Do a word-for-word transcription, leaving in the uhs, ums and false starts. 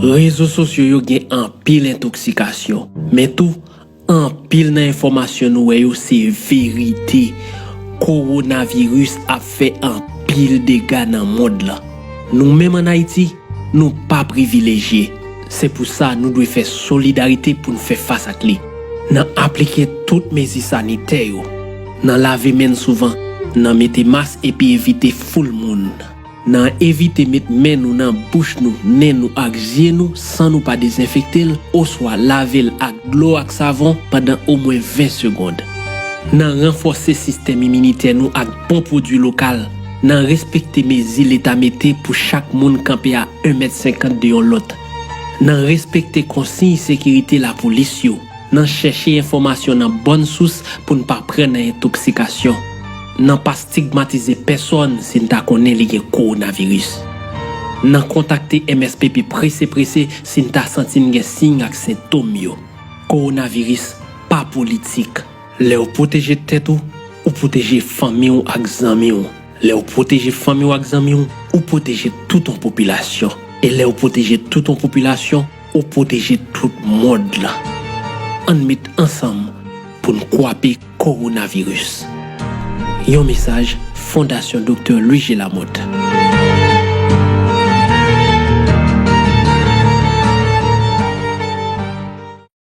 Rezo sosyo yo gen anpil entoksikasyon, men tou, anpil nan enfòmasyon nou wè yo se verite. Kowonaviris ap fè anpil dega nan mond lan. Nou menm ann Ayiti, nou pa privilejye. Se pou sa nou dwe fè solidarite pou n fè fas ak li. Nan aplike tout mezi sanitè yo. Nan lave men n souvan. Nan mete mas epi evite foul moun. Nan evite met men nou nan bouch nou, nen nou ak zye nou san nou pa dezenfekte l oswa lave l ak dlo ak savon pandan omwen ven segonn. Nan ranfòse sistèm iminitè nou ak bon pwodui lokal. Nan respekte mezi leta mete pou chak moun kanpe a en mèt senkant de yon lòt. Nan respekte konsiy sekirite lapolis yo. Nan chèche enfòmasyon nan bòn sous pou n pa pran nan entoksikasyon. Nan pa stigmatize pèsonn si n ta konnen li gen kowonaviris. Nan kontakte M S P P prese prese si n ta santi n gen siy ak sentòm yo. Kowonaviris pa politik. Lè w pwoteje tèt ou, ou pwoteje fanmi w ak zanmi w. Lè w pwoteje fanmi w ak zanmi w, ou pwoteje tout yon popilasyon. E lè w pwoteje tout yon popilasyon, ou pwoteje tout mond lan. Ann met ansanm pou n kwape kowonaviris. Yon mesaj Fondasyon Doktè Louis G. Lamothe.